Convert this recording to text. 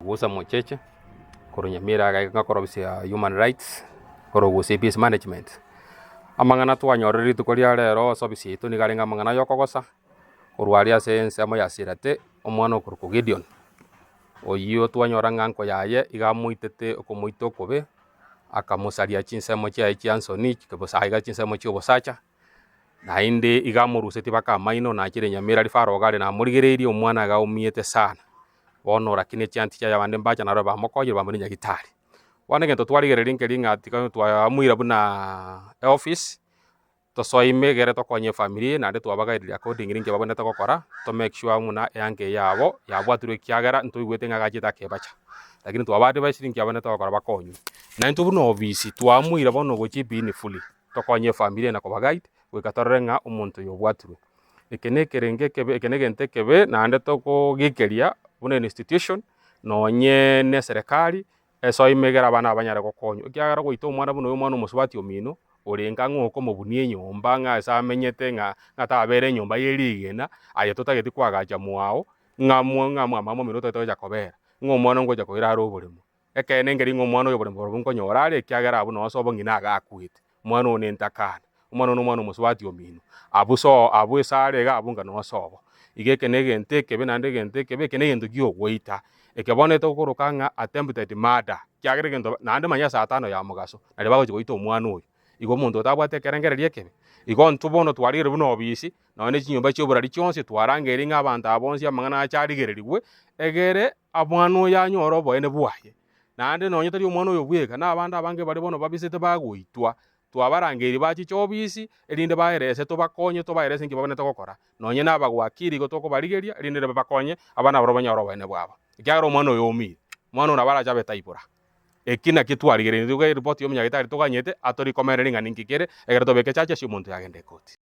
Gusa Mocheche, korwa Nyamira iga iga ngakora ofisi ya Human Rights, korwa Gusii Peace Management. Amang'ana twanyorire rituko ria rero ase ofisi yaito nigo arenge amang'ana ya okogosa, korwa aria ase ensemo ya Sirate, omwana okorokwa Gideon, oyio twanyora ng'a nko yaye iga amoitete okomoita okobe, akamosaria chinsemo chiaye chia nsoni, bosa iga chinsemo chia obosacha. Naende iga amorusetie mpaka amaino, nachire Nyamira rifarao iga are namorigereirie omwana iga aumiete sana. Bono lakini echianti chiaye abande mbacha naro bamokonyire bamorire nyagetari. Bono egento twarigereria nkeri ng'a tiga twamoira buna eoffice, tosoe ime egere tokonye efamiri eye naende twabagaereria accordingly ninki babwenerete gokora, to make sure buna eanka eye yabo yabwatirwe ekiagera ntoigwete ng'a agachete akebacha. Lakini twaba advised ninki babwenerete gokora bakonywe. Naintwe buna ofisi twamoira bono gochia epini fully. Tokonye efamiri eye na koba guide, goika torore ng'a omonto oyo obwatirwe. Eke na ekerengo ekebe, eke na egento ekebe naende tokogekeria buna institution, nonye na eserekari, esoe ime egere abana aba banyare gokonywa. Ekiagera goita omwana buna oyo omwana omosubati omino, orenge ang'e okomobunia enyomba ng'a ase amenyete ng'a ng'a tabera enyomba ye rigena, aye totageti koagacha mwao, ng'a mwa ng'a mama omino otagete gocha kobera, ng'a omwana ngocha koira are oboremo. Ekeene nkeri ng'a omwana oyo oboremo barobwo nkonyora are, ekiagera abwo nonye sobo ng'ina iga akwete. Omwana oyo nentakana, omwana oyo nomwana omosubati omino, abwo so abwo ase are iga abwo nka nonye sobo. Iga eke negento ekebe naende egento ekebe, eke negento giogoita. Eke bono etokoroka ng'a attempted murder, ekiagera egento naende manya saa tano ya mogaso, naria bagochi goita omwana oyo. Igo omonto otabwate ekerengererio ekebe, igo intwe bono twarigereria buna obisi, nonye ne chinyomba chia oborari chionsi twarangeiri ng'a abanto aba bonsi amang'ana ache arigererigwe, egere Omwana oyo anyore oboene bwaye. Naende nonya tari omwana oyo bweka, na abande abange baria bono babisete bagoitwa, twabarangeirie bachiche obisi, erinde baerese tobakonye, tobaerese inki babwenerete gokora. Nonya na abagwakiri igo tokobarigeria, erinde ere babakonye, abana barabwo banyore oboene bwabo. Ekiagera omwana oyo oumire, omwana oyo nabo arache abe taibora. Eki nakio twarigereire, nigo eripoti ya omonyagetari toganyete, atorikomereri ng'a ninki kere, ekero tobeke charges omonto oyo agende ekoti.